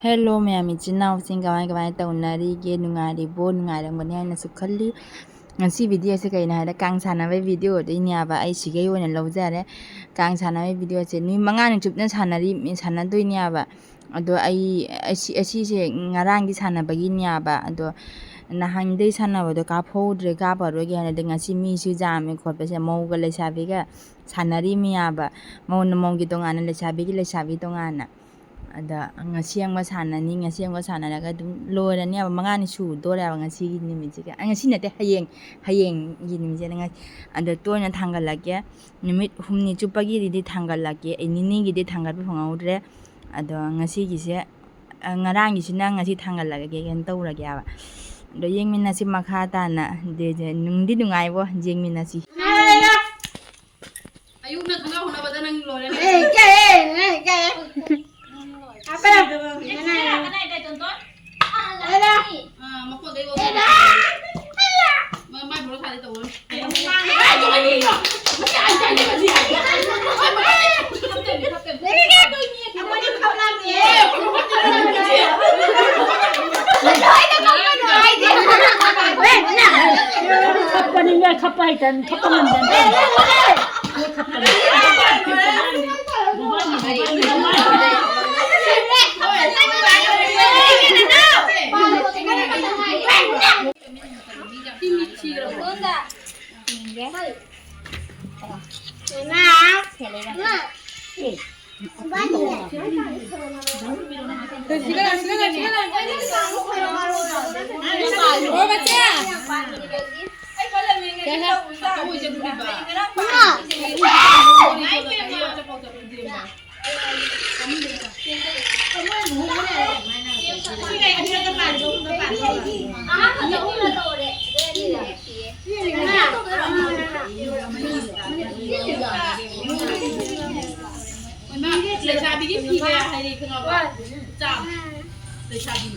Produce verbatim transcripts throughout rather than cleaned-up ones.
Hello ꯃꯌꯥꯝ, ꯏꯆꯤꯟ ꯏꯅꯥꯎꯁꯤꯡ, ꯀꯃꯥꯏ ꯀꯃꯥꯏ ꯇꯧꯅꯔꯤꯒꯦ? ꯅꯨꯡꯉꯥꯏꯔꯤꯕꯣ? ꯅꯨꯡꯉꯥꯏꯔꯝꯒꯅꯤ ꯍꯥꯏꯅꯁꯨ ꯈꯜꯂꯤ꯫ ꯉꯁꯤ ꯚꯤꯗꯤꯑꯣꯁꯦ ꯀꯩꯅꯣ ꯍꯥꯏꯗ, ꯀꯥꯡ ꯁꯥꯟꯅꯕꯩ ꯚꯤꯗꯤꯑꯣ ꯑꯣꯏꯗꯣꯏꯅꯦꯕ꯫ ꯑꯩ ꯁꯤꯒꯩ ꯑꯣꯏꯅ ꯂꯧꯖꯔꯦ꯫ ꯀꯥꯡ ꯁꯥꯟꯅꯕꯩ ꯚꯤꯗꯤꯑꯣꯁꯦ ꯅꯨꯃꯤꯠ ꯃꯉꯥꯅꯤ ꯆꯨꯞꯅ ꯁꯥꯟꯅꯔꯤ, ꯁꯥꯟꯅꯗꯣꯏꯅꯦꯕ꯫ ꯑꯗꯣ ꯑꯩ, ꯑꯁꯤ, ꯑꯁꯤꯁꯦ ꯉꯔꯥꯡꯒꯤ ꯁꯥꯟꯅꯕꯒꯤꯅꯦꯕ꯫ ꯑꯗꯣ ꯅꯍꯥꯟꯗꯩ ꯁꯥꯟꯅꯕꯗꯣ ꯀꯥꯞꯍꯧꯗ꯭ꯔꯦ, ꯀꯥꯞꯄꯔꯣꯏꯒꯦ ꯍꯥꯏꯅ꯫ ꯑꯗꯩ ꯉꯁꯤ ꯃꯤꯁꯨ ꯌꯥꯝꯃꯦ ꯈꯣꯠꯄꯁꯦ, ꯃꯧꯒ ꯂꯩꯁꯥꯕꯤꯒ ꯁꯥꯟꯅꯔꯤꯃꯤꯌꯥꯕ꯫ ꯃꯧꯅ ꯃꯧꯒꯤ ꯇꯣꯉꯥꯟꯅ, ꯂꯩꯁꯥꯕꯤꯒꯤ ꯂꯩꯁꯥꯕꯤ ꯇꯣꯉꯥꯟꯅ꯫ ꯑꯗ ꯉꯁꯤ ꯑꯃꯒ ꯁꯥꯟꯅꯅꯤ, ꯉꯁꯤ ꯑꯃꯒ ꯁꯥꯟꯅꯔꯒ ꯑꯗꯨꯝ ꯂꯣꯏꯔꯅꯦꯕ, ꯃꯉꯥꯅꯤ ꯁꯨꯗꯣꯔꯦꯕ ꯉꯁꯤꯒꯤ ꯅꯨꯃꯤꯠꯁꯤꯒ꯫ ꯑ, ꯉꯁꯤ ꯅꯠꯇꯦ, ꯍꯌꯦꯡ, ꯍꯌꯦꯡꯒꯤ ꯅꯨꯃꯤꯠꯁꯤꯗ ꯉ-, ꯑꯗꯣ ꯇꯣꯏꯅ ꯊꯥꯡꯒꯠꯂꯛꯀꯦ꯫ ꯅꯨꯃꯤꯠ ꯍꯨꯝꯅꯤ ꯆꯨꯞꯄꯒꯤꯗꯤ ꯊꯥꯡꯒꯠꯂꯛꯀꯦ꯫ ꯑꯩ ꯅꯤꯅꯤꯒꯤꯗꯤ ꯊꯥꯡꯒꯠꯄ ꯐꯪꯍꯧꯗ꯭ꯔꯦ꯫ ꯑꯗꯣ ꯉꯁꯤꯒꯤꯁꯦ, ꯑ, ꯉꯔꯥꯡꯒꯤꯁꯤꯅ ꯉꯁꯤ ꯊꯥꯡꯒꯠꯂꯛꯑꯒꯦ, ꯀꯩꯅꯣ ꯇꯧꯔꯒꯦꯕ꯫ ꯑꯗꯣ ꯌꯦꯡꯃꯤꯟꯅꯁꯤ ꯃꯈꯥ ꯇꯥꯅ꯫ ꯗꯦ, ꯗꯦ, ꯅꯨꯡꯗꯤ ꯅꯨꯡꯉꯥꯏꯕꯣ, ꯌꯦꯡꯃꯤꯟꯅꯁꯤ꯫ ꯑꯌꯨꯛꯅ ꯈꯪꯒꯥꯎ ꯍꯣꯠꯅꯕꯗ ꯅꯪ ꯂꯣꯏꯔꯦ꯫ ꯑꯦ, ꯏꯀꯥꯏꯌꯦ, ꯅꯪ ꯏꯀꯥꯏꯌꯦ꯫ ꯍꯥꯞꯄꯦ꯫ ꯀꯅꯥ, ꯀꯅꯥ, ꯀꯅꯥ, ꯀꯅꯥ, ꯇꯣꯟꯇꯣꯟ? ꯑꯥ, ꯃꯈꯣꯟꯗꯩ ꯂꯧꯊꯣꯛ꯫ ꯃꯥ, ꯃꯥꯏ ꯃꯣꯔꯣꯛ ꯁꯥꯗꯦ ꯇꯧꯕ꯫ ꯈꯞꯄꯅꯤꯅꯦ, ꯈꯞꯄ ꯍꯩꯇꯅ, ꯈꯞꯄ ꯉꯝꯗꯅ꯫ ꯂꯩꯁꯥꯕꯤꯒꯤ ꯐꯤ ꯀꯌꯥ ꯍꯥꯏꯔꯤ ꯈꯪꯉꯕ? ꯆꯥꯝ꯫ ꯂꯩꯁꯥꯕꯤ꯫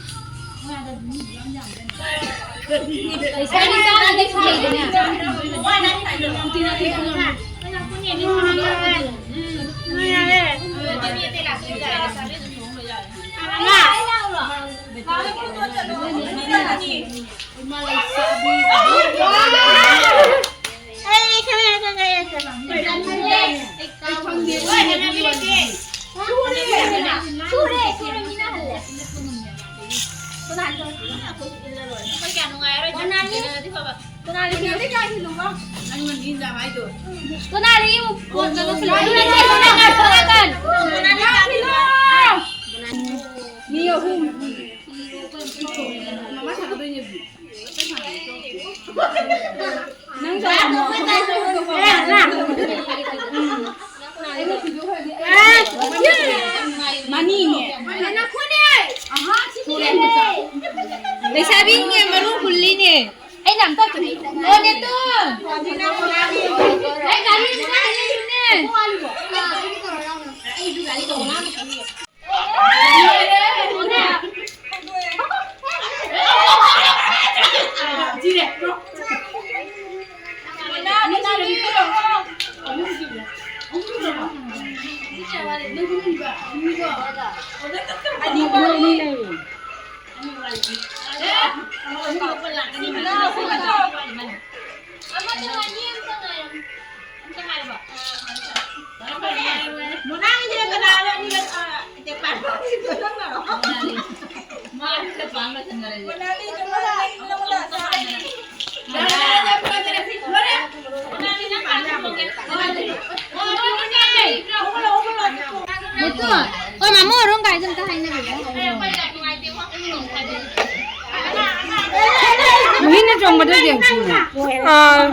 ꯃꯤ ꯑꯍꯨꯝ꯫ ꯅꯪ ꯆꯠꯂꯝꯃꯣ꯫ ꯃꯅꯤꯅꯦ꯫ ꯂꯩꯁꯥꯕꯤꯅꯦ, ꯃꯔꯨ ꯍꯨꯜꯂꯤꯅꯦ꯫ ꯑꯩꯅ ꯑꯝꯇ ꯑꯣ, ꯅꯦꯇꯣꯟ꯫ ꯑꯩ ꯒꯥꯔꯤ ꯑꯝꯇ ꯍꯥꯏꯅꯔꯨꯅꯦ꯫ ꯅꯦꯇꯣꯟ, ꯍꯣꯏ, ꯃꯃꯣ ꯑꯣꯏꯔꯣꯝ ꯀꯥꯏꯗ ꯑꯝꯇ ꯍꯥꯏꯅꯕꯤꯌꯣ꯫ ꯃꯤꯅ ꯆꯣꯡꯕꯗꯣ ꯌꯦꯡꯁꯤꯅꯦ꯫ ꯑꯥ꯫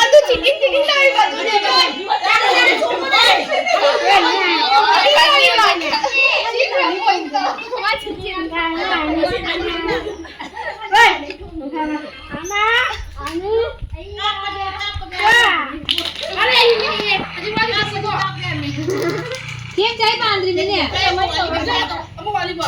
ꯑꯗꯨ ꯆꯤꯛꯀꯤꯡ ꯆꯤꯛꯀꯤꯡ ꯇꯧꯔꯤꯕ ꯑꯗꯨꯅꯦꯕ꯫ ꯍꯣꯏ꯫ ꯑꯃ, ꯑꯅꯤ, ꯊꯦꯡ ꯆꯥꯏ ꯄꯥꯟꯗ꯭ꯔꯤꯅꯤꯅꯦ꯫ ꯑꯃ ꯋꯥꯠꯂꯤꯕꯣ?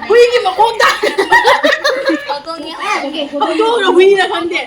ꯍꯨꯏꯒꯤ ꯃꯈꯣꯡ ꯇꯥꯏ꯫ ꯍꯧꯗꯣꯡꯂ ꯍꯨꯏꯔ ꯈꯪꯗꯦ꯫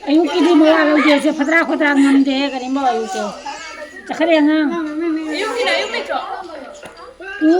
ꯑꯌꯨꯛꯀꯤꯗꯤ ꯃꯋꯥ ꯂꯧꯗꯦ꯫ ꯁꯦ ꯐꯗ꯭ꯔꯥ ꯈꯣꯗ꯭ꯔꯥ ꯉꯝꯗꯦ ꯀꯔꯤꯝ ꯃꯋꯥ ꯂꯧꯗꯦ꯫ ꯆꯠꯈ꯭ꯔꯦ ꯑꯉꯥꯡ꯫ ꯑꯌꯨꯛꯀꯤꯅ ꯑꯌꯨꯛ ꯂꯩꯇ꯭ꯔꯣ? ꯎ꯫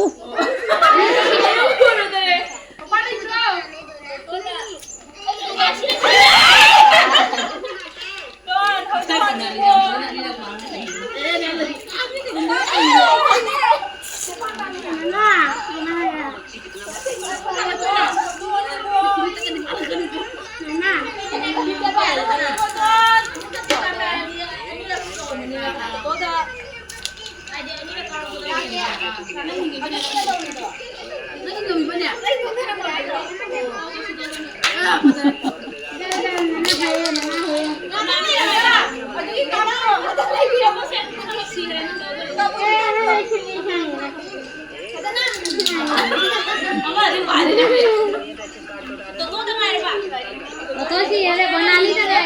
ꯑꯣꯇꯣ ꯁꯤ ꯌꯥꯔꯦ, ꯕꯣꯅꯥꯂꯤ ꯆꯠꯂꯦ꯫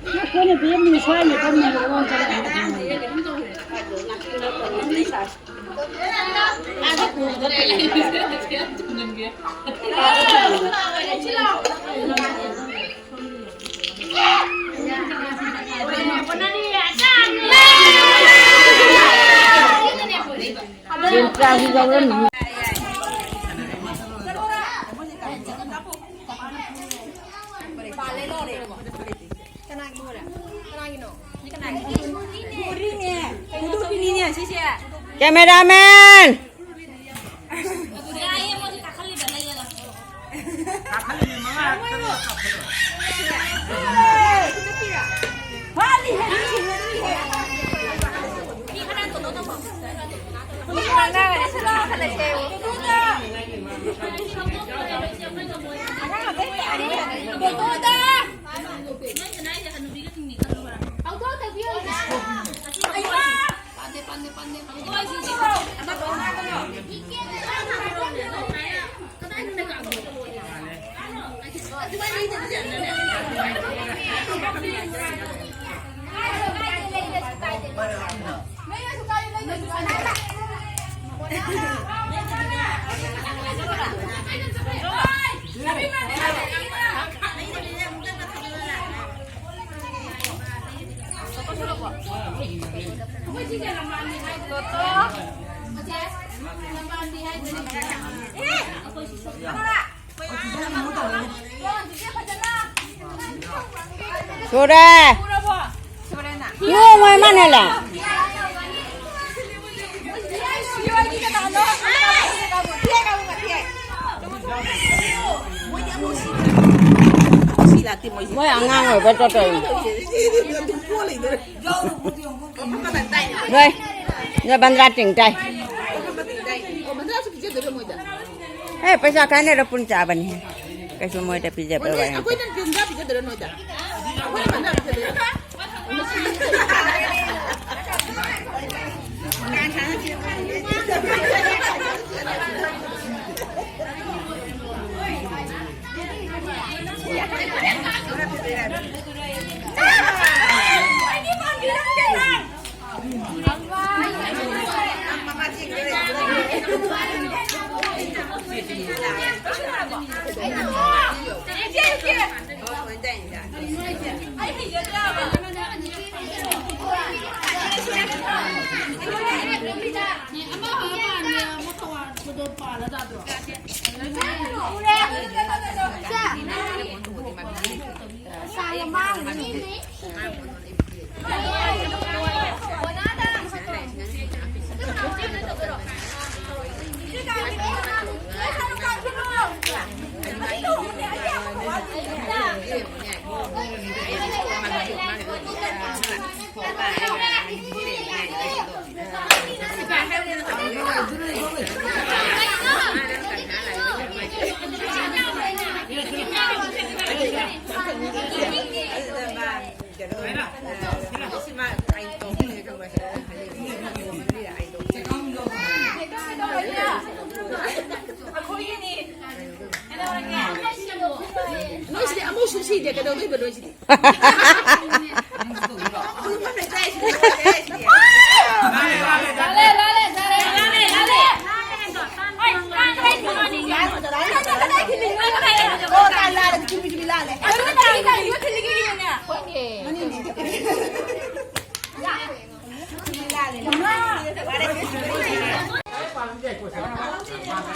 ꯑꯩꯈꯣꯏꯅ ꯄꯤꯔꯝꯃꯤꯅꯦ, ꯁ꯭ꯋꯥꯏꯅ ꯐꯝꯃꯦ꯫ ꯀꯦꯃꯦꯔꯥꯃꯦꯟ! ꯁꯨꯔꯦ꯫ ꯅꯣꯡꯃ ꯃꯥꯟꯅꯂꯦ꯫ ꯃꯣꯏ ꯑꯉꯥꯡ ꯑꯣꯏꯕ ꯆꯠꯇꯣꯏꯅꯤ꯫ ꯅꯣꯏ, ꯅꯣꯏ ꯕꯟꯗ꯭ꯔꯥ ꯇꯤꯡ ꯇꯥꯏ꯫ ꯑꯦ, ꯄꯩꯁꯥ ꯈꯥꯏꯅꯔ ꯄꯨꯟ ꯆꯥꯕꯅꯤ꯫ ꯀꯩꯁꯨ ꯃꯣꯏꯗ ꯄꯤꯖꯕ ꯋꯥ ꯅꯠꯇꯦ꯫ ꯑꯩꯈꯣꯏꯅ ꯄꯤꯖꯗꯣꯏꯔꯣ ꯅꯣꯏꯗ? ꯑꯩꯈꯣꯏꯅ ꯄꯤꯖꯗꯣꯏꯔꯣ? ꯅꯣꯏꯁꯤꯗꯤ ꯑꯃꯨꯛꯁꯨ ꯁꯤꯗꯦ, ꯀꯩꯗꯧꯗꯣꯏꯕ ꯅꯣꯏꯁꯤꯗꯤ?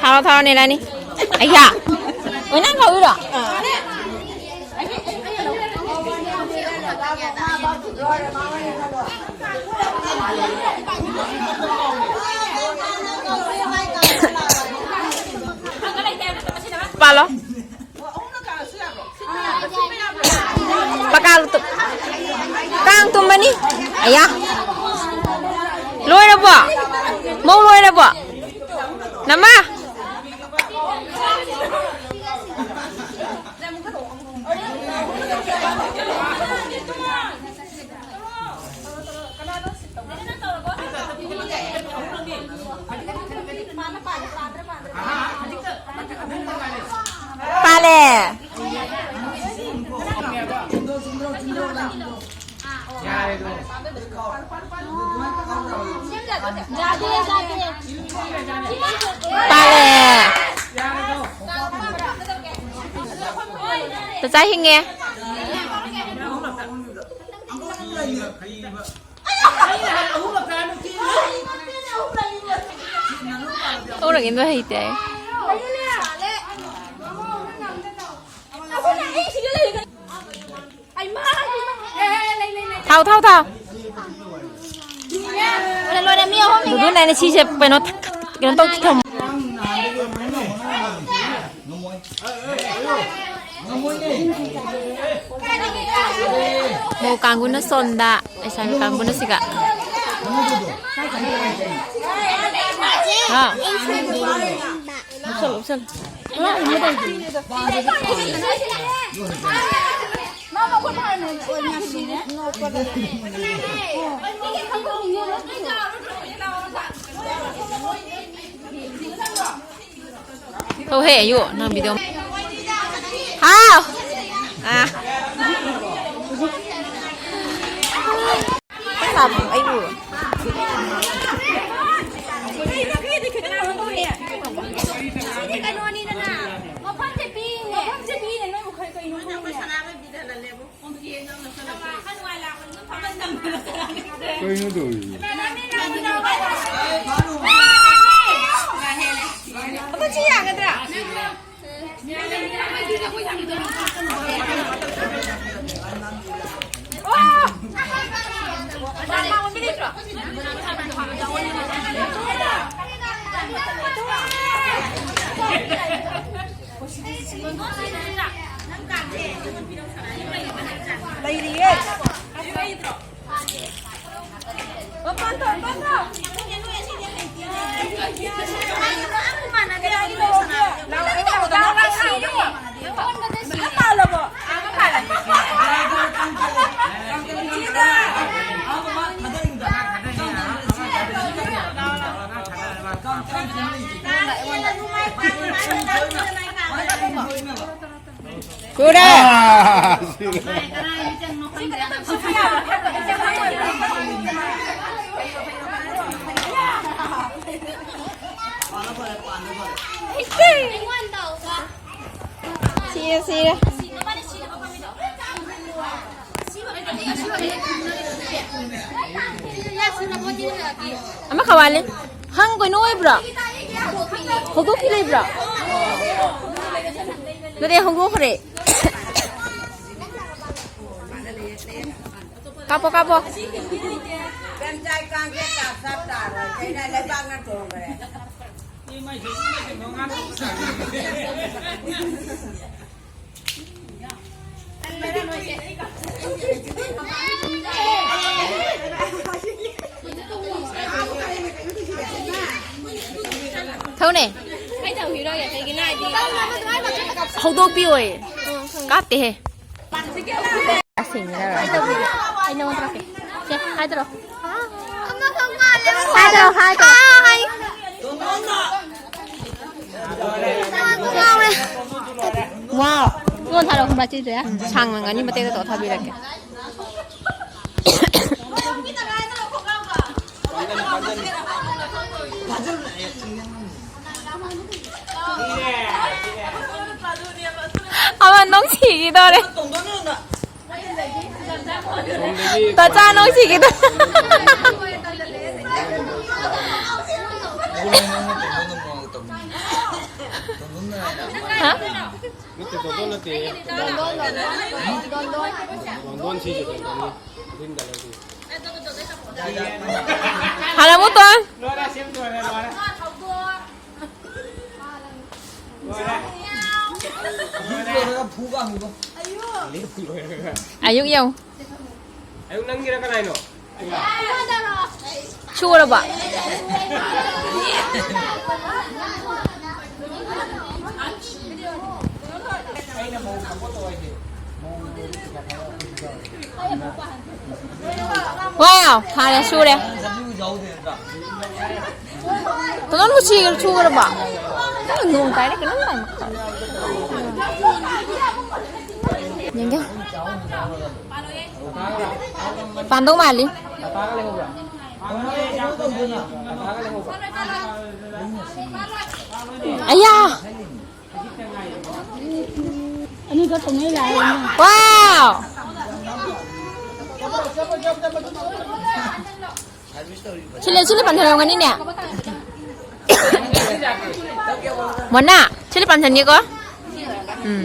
ꯊꯥꯔꯣ, ꯊꯥꯔꯣ, ꯅꯦ ꯂꯥꯅꯤ꯫ ꯑꯩꯌꯥ! ꯑꯣ, ꯅꯪ ꯀꯧꯔꯤꯔꯣ? ꯄꯥꯜꯂꯣ꯫ ꯄꯀꯥ ꯇꯨ-, ꯀꯥꯡ ꯇꯨꯝꯕꯅꯤ꯫ ꯑꯌꯥ꯫ ꯂꯣꯏꯔꯕꯣ? ꯃꯧ ꯂꯣꯏꯔꯕꯣ? ꯅꯃꯥ꯫ ꯄꯥꯜꯂꯦ꯫ ꯄꯥꯜꯂꯦ꯫ ꯆꯆꯥ ꯍꯤꯡꯉꯦ꯫ ꯍꯧꯔꯛꯏꯗꯣ ꯍꯩꯇꯦ ꯑꯩ꯫ ꯊꯥꯎ, ꯊꯥꯎ, ꯊꯥꯎ꯫ ꯑꯗꯨꯅ ꯑꯩꯅ ꯁꯤꯁꯦ ꯀꯩꯅꯣ, ꯀꯩꯅꯣ ꯇꯧ ꯊꯝꯃꯣ꯫ ꯃꯧ ꯀꯥꯡꯕꯨꯅ ꯁꯣꯝꯗ, ꯂꯩꯁꯥꯕꯤ ꯀꯥꯡꯕꯨꯅ ꯁꯤꯒ꯫ ꯍꯥ? ꯎꯞꯁꯜꯂꯨ, ꯎꯞꯁꯜꯂꯨ꯫ ꯊꯧꯍꯦ, ꯑꯌꯨ, ꯅꯪ video꯫ ꯍꯥꯎ! ꯑꯥ꯫ ꯆꯥꯛ ꯆꯥꯕ ꯑꯩꯕꯨ꯫ ꯁꯤꯗꯤ ꯀꯩꯅꯣꯅꯤꯗꯅ, ꯃꯐꯝꯁꯦ ꯄꯤꯛꯏꯅꯦ꯫ ꯃꯐꯝꯁꯦ ꯄꯤꯛꯏꯅꯦ, ꯅꯣꯏꯕꯨ ꯈꯔ ꯀꯩꯅꯣ ꯈꯪꯗꯦ꯫ ꯀꯩꯅꯣ ꯇꯧꯔꯤꯁꯦ? ꯑꯩꯈꯣꯏ ꯁꯤ ꯌꯥꯒꯗ꯭ꯔꯥ? ꯀꯨꯔꯦ꯫ ꯁꯤꯔꯦ, ꯁꯤꯔꯦ꯫ ꯑꯃꯈꯛ ꯋꯥꯠꯂꯤ꯫ ꯍꯪ ꯀꯩꯅꯣ ꯑꯣꯏꯕ꯭ꯔꯣ? ꯍꯧꯗꯣꯛꯄꯤ ꯂꯩꯕ꯭ꯔꯣ? ꯅꯠꯇꯦ, ꯍꯧꯗꯣꯛꯈ꯭ꯔꯦ꯫ ꯀꯥꯞꯄꯣ, ꯀꯥꯞꯄꯣ꯫ ꯊꯧꯅꯦ꯫ ꯍꯧꯗꯣꯛꯄꯤꯌꯣꯌꯦ꯫ ꯀꯥꯞꯇꯦꯍꯦ꯫ ꯑꯁꯦꯡꯕ ꯅꯠꯇ꯭ꯔꯣ? ꯑꯩ ꯅꯉꯣꯟꯗ ꯀꯥꯞꯀꯦ꯫ ꯁꯦ, ꯍꯥꯏꯗꯔꯣ? ꯍꯥꯏꯗꯔꯣ, ꯍꯥꯏꯗꯔꯣ꯫ ꯋꯥꯎ꯫ ꯉꯣꯟ ꯊꯥꯔꯛꯑꯣ, ꯈꯨꯝꯕ꯭ꯔꯥ ꯆꯤꯗ꯭ꯔꯦ? ꯁꯥꯡ ꯉꯝꯒꯅꯤ, ꯃꯇꯦꯛꯇ ꯇꯧꯔ ꯊꯥꯕꯤꯔꯛꯀꯦ꯫ ꯑꯃ ꯅꯨꯡꯁꯤꯈꯤꯗꯧꯔꯦ꯫ ꯇꯆꯥ ꯅꯨꯡꯁꯤꯈꯤꯗꯧꯔꯦ꯫ ꯍꯥ? ꯅꯠꯇꯦ, ꯗꯣꯟꯗꯣꯟ ꯅꯠꯇꯦ꯫ ꯗꯣꯟꯗꯣꯟ, ꯗꯣꯟꯗꯣꯟ꯫ ꯗꯣꯟꯗꯣꯟ ꯁꯤꯁꯦ ꯗꯣꯟꯗꯣꯟꯅꯤ꯫ Green colour ꯁꯤ꯫ ꯍꯜꯂꯣ, ꯃꯨꯇꯣꯟ꯫ ꯂꯣꯏꯔꯦ, ꯁꯦꯝ ꯂꯣꯏꯔꯦ, ꯂꯣꯏꯔꯦ꯫ ꯂꯣꯏꯔꯦ꯫ ꯂꯣꯏꯔꯦ꯫ ꯑꯌꯨꯛ ꯌꯦꯡꯉꯨ꯫ ꯑꯌꯨꯛ ꯅꯪꯒꯤꯔ ꯀꯅꯥꯏꯅꯣ? ꯁꯨꯔꯕꯣ? ꯋꯥꯎ! ꯐꯥꯔꯦ, ꯁꯨꯔꯦ꯫ ꯀꯩꯅꯣꯝꯕꯨ ꯁꯤꯒ ꯁꯨꯈ꯭ꯔꯕꯣ? ꯅꯣꯡ ꯇꯥꯏꯔꯦ, ꯀꯩꯅꯣꯝ ꯇꯥꯏ꯫ ꯌꯦꯡꯒꯦ꯫ ꯄꯥꯟꯗꯧ ꯃꯥꯜꯂꯤ꯫ ꯑꯌꯥ! ꯑꯅꯤꯈꯛ ꯇꯧꯅꯩ ꯂꯥꯛꯑꯦ꯫ ꯋꯥꯎ! ꯁꯤꯂꯦ, ꯁꯤꯂꯦ ꯄꯟꯊꯔꯝꯒꯅꯤꯅꯦ꯫ ꯃꯣꯅꯥ, ꯁꯤꯂꯦ ꯄꯟꯊꯅꯤꯀꯣ꯫ ꯎꯝ꯫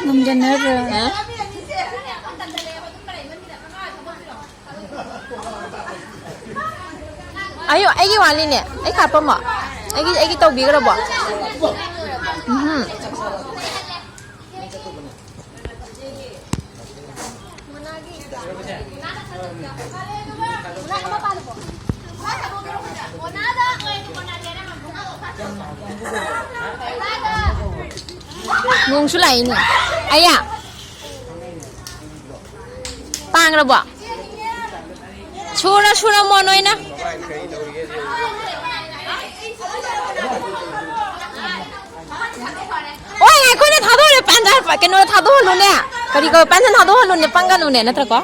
ꯉꯝꯖꯟꯅꯗ꯭ꯔꯣ? ꯍꯥ? ꯑꯌꯣ, ꯑꯩꯒꯤ ꯋꯥꯠꯂꯤꯅꯦ꯫ ꯑꯩ ꯈꯥꯛꯄꯝꯃꯣ? ꯑꯩꯒꯤ, ꯑꯩꯒꯤ ꯇꯧꯕꯤꯈ꯭ꯔꯕꯣ? ꯎꯝꯍꯨꯝ꯫ ꯅꯣꯡꯁꯨ ꯂꯥꯛꯏꯅꯦ꯫ ꯑꯌꯥ꯫ ꯄꯥꯡꯈ꯭ꯔꯕꯣ? ꯁꯨꯔ ꯁꯨꯔꯝꯃꯣ ꯅꯣꯏꯅ꯫ ꯑꯣꯏ, ꯑꯩꯈꯣꯏꯅ ꯊꯥꯗꯣꯛꯑꯣꯅꯦ, ꯄꯥꯟꯗ-, ꯀꯩꯅꯣꯗ ꯊꯥꯗꯣꯛꯍꯜꯂꯨꯅꯦ꯫ ꯀꯔꯤ ꯀꯧ-, ꯄꯥꯟꯗ ꯊꯥꯗꯣꯛꯍꯜꯂꯨꯅꯦ, ꯄꯪꯒꯅꯨꯅꯦ, ꯅꯠꯇ꯭ꯔꯀꯣ?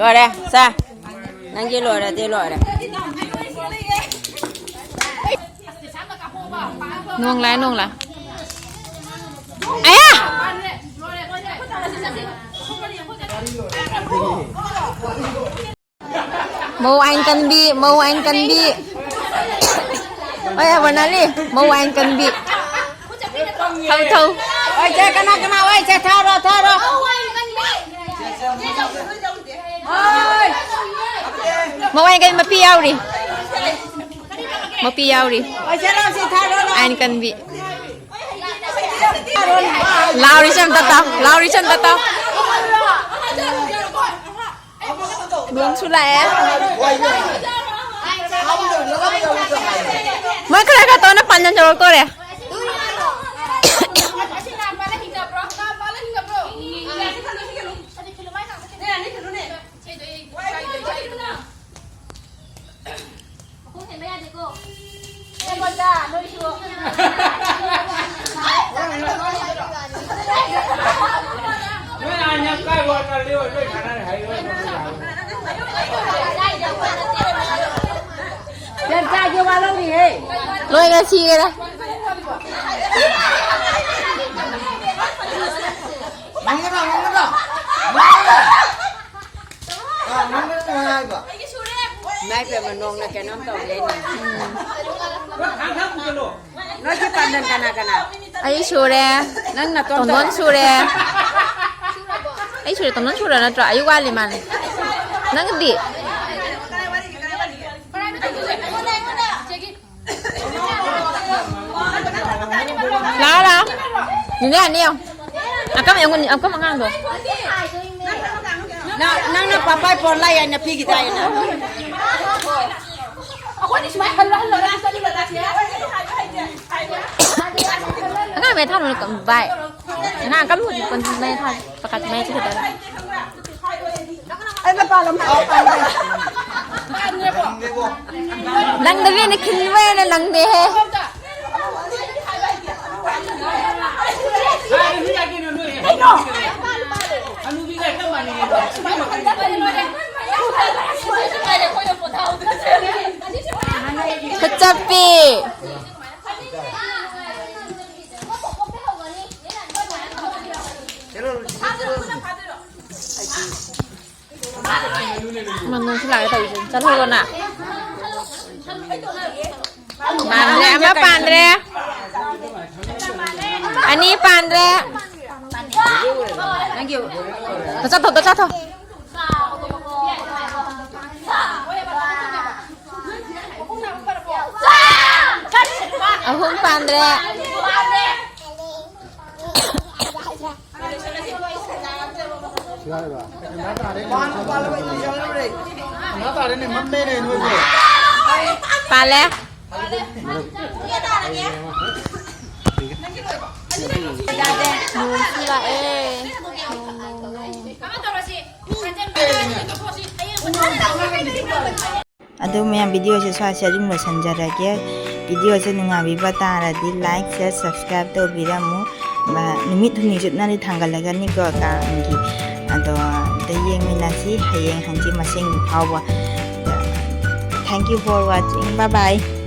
ꯂꯣꯏꯔꯦ, ꯆꯥ꯫ ꯅꯪꯒꯤ ꯂꯣꯏꯔꯗꯤ ꯂꯣꯏꯔꯦ꯫ ꯅꯣꯡ ꯂꯥꯛꯑꯦ, ꯅꯣꯡ ꯂꯥꯛꯑꯦ꯫ ꯑꯌꯥ! ꯃꯧ ꯑꯥꯏꯟ ꯀꯟꯕꯤ, ꯃꯧ ꯑꯥꯏꯟ ꯀꯟꯕꯤ꯫ ꯍꯣꯏ, ꯕꯣꯅꯥꯂꯤ, ꯃꯧ ꯑꯥꯏꯟ ꯀꯟꯕꯤ꯫ ꯊꯧ, ꯊꯧ꯫ ꯍꯣꯏ, ꯁꯦ, ꯀꯅꯥ, ꯀꯅꯥ, ꯍꯣꯏ, ꯁꯦ, ꯊꯥꯔꯣ, ꯊꯥꯔꯣ꯫ ꯃꯧ ꯑꯥꯏꯟ ꯀꯟꯕꯤ ꯃꯄꯤ ꯌꯥꯎꯔꯤ꯫ ꯃꯄꯤ ꯌꯥꯎꯔꯤ꯫ ꯍꯣꯏ, ꯁꯦ, ꯂꯥꯎ, ꯁꯤ ꯊꯥꯔꯣ, ꯂꯥꯎ꯫ ꯑꯥꯏꯟ ꯀꯟꯕꯤ꯫ ꯂꯥꯎꯔꯤꯁꯦ ꯑꯝꯇ ꯇꯥꯎ, ꯂꯥꯎꯔꯤꯁꯦ ꯑꯝꯇ ꯇꯥꯎ꯫ ꯅꯣꯡꯁꯨ ꯂꯥꯛꯑꯦ꯫ ꯃꯣꯏ ꯈꯔ ꯈꯔ ꯇꯧꯅ ꯄꯥꯟꯖꯟ ꯌꯧꯔꯛꯇꯣꯔꯦ꯫ ꯂꯣꯏꯅ ꯁꯤꯈꯔꯦ꯫ ꯏꯃꯥꯏ ꯄꯦꯝꯃ, ꯅꯣꯡꯅ ꯀꯩꯅꯣꯝ ꯇꯧꯔꯦꯅꯦ꯫ ꯅꯣꯏꯒꯤ ꯄꯥꯟꯗꯝ ꯀꯅꯥ ꯀꯅꯥ? ꯑꯩ ꯁꯨꯔꯦ꯫ ꯅꯪ ꯅꯇꯣꯝꯇꯔꯣ? ꯇꯣꯟꯗꯣꯟ ꯁꯨꯔꯦ꯫ ꯑꯩ ꯁꯨꯔꯦ, ꯇꯣꯟꯗꯣꯟ ꯁꯨꯔ ꯅꯠꯇ꯭ꯔꯣ? ꯑꯌꯨꯛ ꯋꯥꯠꯂꯤ ꯃꯥꯅꯦ꯫ ꯅꯪꯗꯤ? ꯂꯥꯛꯑꯣ, ꯂꯥꯛꯑꯣ꯫ ꯅꯦꯅꯦ, ꯑꯅꯤ ꯌꯦꯡꯉꯣ꯫ ꯑꯀꯝ ꯌꯦꯡꯉꯣ, ꯑꯀꯝ ꯑꯉꯥꯡꯗꯣ꯫ ꯅꯪ, ꯅꯪꯅ ꯄꯥꯄꯥꯏ ꯄꯣꯔꯂꯥꯏ ꯍꯥꯏꯅ ꯄꯤꯈꯤꯗꯥꯏꯅꯦ? ꯑꯉꯥꯡ ꯃꯌꯥ ꯊꯥꯅꯨ, ꯚꯥꯏ꯫ ꯑꯉꯥꯡ ꯀꯜꯂꯨ ꯍꯧꯖꯤꯛ ꯃꯌꯥ ꯊꯥ, ꯄꯥꯈꯠ ꯃꯌꯥ ꯆꯠꯈꯤꯗꯣꯔꯦ꯫ ꯑꯩꯅ ꯄꯥꯜꯂꯝ ꯍꯥꯏꯕ ꯄꯥꯝꯃꯦ꯫ ꯅꯪꯗꯕꯤꯅ ꯈꯤꯜꯂꯤꯕꯅ ꯅꯪꯗꯦꯍꯦ꯫ ꯀꯩꯅꯣ? ꯍꯅꯨꯕꯤꯒ ꯆꯞ ꯃꯥꯟꯅꯩꯌꯦ꯫ ꯆꯞꯄꯤ꯫ ꯃꯅꯨꯡꯁꯨ ꯂꯥꯛꯑꯦ ꯇꯧꯔꯤꯁꯦ꯫ ꯆꯠꯍꯧꯔꯣ ꯅꯪ꯫ ꯄꯥꯟꯗ꯭ꯔꯦ, ꯑꯃ ꯄꯥꯟꯗ꯭ꯔꯦ꯫ ꯑꯅꯤ ꯄꯥꯟꯗ꯭ꯔꯦ꯫ ꯅꯪꯒꯤ ꯆꯠꯊꯣꯛ, ꯆꯠꯊꯣꯛ꯫ ꯑꯍꯨꯝ ꯄꯥꯟꯗ꯭ꯔꯦ꯫ ꯄꯥꯜꯂꯦ꯫ ꯅꯣꯡꯁꯨ ꯂꯥꯛꯑꯦ꯫ ꯑꯗꯨ ꯃꯌꯥꯝ, video ꯁꯦ ꯁ꯭ꯋꯥꯏꯁꯦ ꯑꯗꯨꯝ ꯂꯣꯏꯁꯤꯟꯖꯔꯒꯦ꯫ Video ꯁꯦ ꯅꯨꯡꯉꯥꯏꯕꯤꯕ ꯇꯥꯔꯗꯤ like, share, subscribe ꯇꯧꯕꯤꯔꯝꯃꯨ꯫ ꯃ-, ꯅꯨꯃꯤꯠ ꯍꯨꯝꯅꯤ ꯆꯨꯞꯅꯗꯤ ꯊꯥꯡꯒꯠꯂꯒꯅꯤꯀꯣ ꯀꯥꯡꯒꯤ꯫ ꯑꯗꯣ ꯑꯝꯇ ꯌꯦꯡꯃꯤꯟꯅꯁꯤ ꯍꯌꯦꯡ ꯍꯪꯆꯤꯠ ꯃꯁꯦꯝꯒꯤ ꯐꯥꯎꯕ꯫ Thank you for watching. Bye bye.